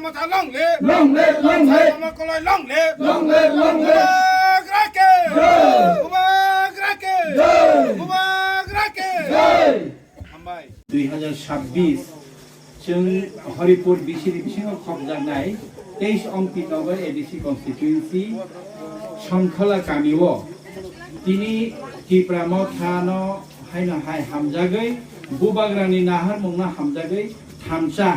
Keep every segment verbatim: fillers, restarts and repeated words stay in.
Motha long live! Long live, long live! Mama Koloi long live! Long live, long live! Bubagra ke! Jai! Bubagra ke! Jai! Bubagra ke! Jai! Hambai. Dui hazar sabbish, chwng Horipur bisiri bisingo khopjaknai teis Ompi Nagar A D C constituency, Sonkhola kamio tini Tipra Mothano haino hai hamjagwi, Bubagrani naharmungno hamjagwi thansa,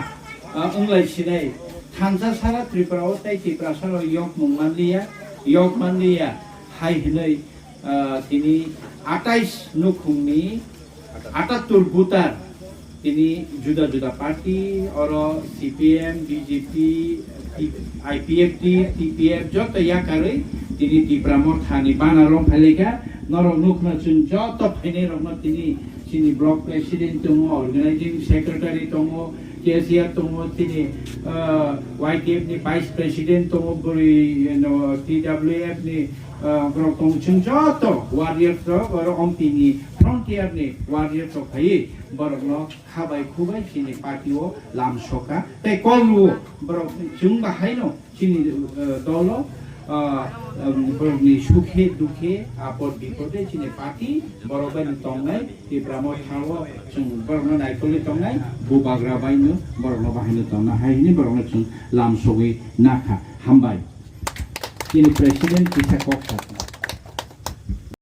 ah, wnglai sinai. Thansa sara Tripura o tei Tiprasa rok yokmung manliya, yok manliya hai hinwi, ah, tini atais nukhungni atattur butar tini juda juda party, oro C P M, B J P, I P F T, T P F joto yakarwi tini Tipra Mothani bana rong phailika. Norok nukhna chwng joto phainai rokno tini chini block president tongo, organizing secretary tongo, cashier tongo, tini, ah, Y T F ni vice president tongo, bwrwi, no, T W F ni, ah, borok tongo. Chwng joto warriors rok, oro Ompi ni frontier ni warriors rok phaiwi borokno khabai khubai chini party o lam soka tei kol rwo. Borok chwng bahaino chini, eh, dolo, ah, um, borokni sukhe dukhe apod bipode chini party borok bai no tongnai, Tipra Mothao chwng borokno naikolwi tongnai, Bubagra bai no borokno bahaino tongna hai hwnwi borokno chwng lam sogwi nakha. Hambai. Chini president kisa kok sakha.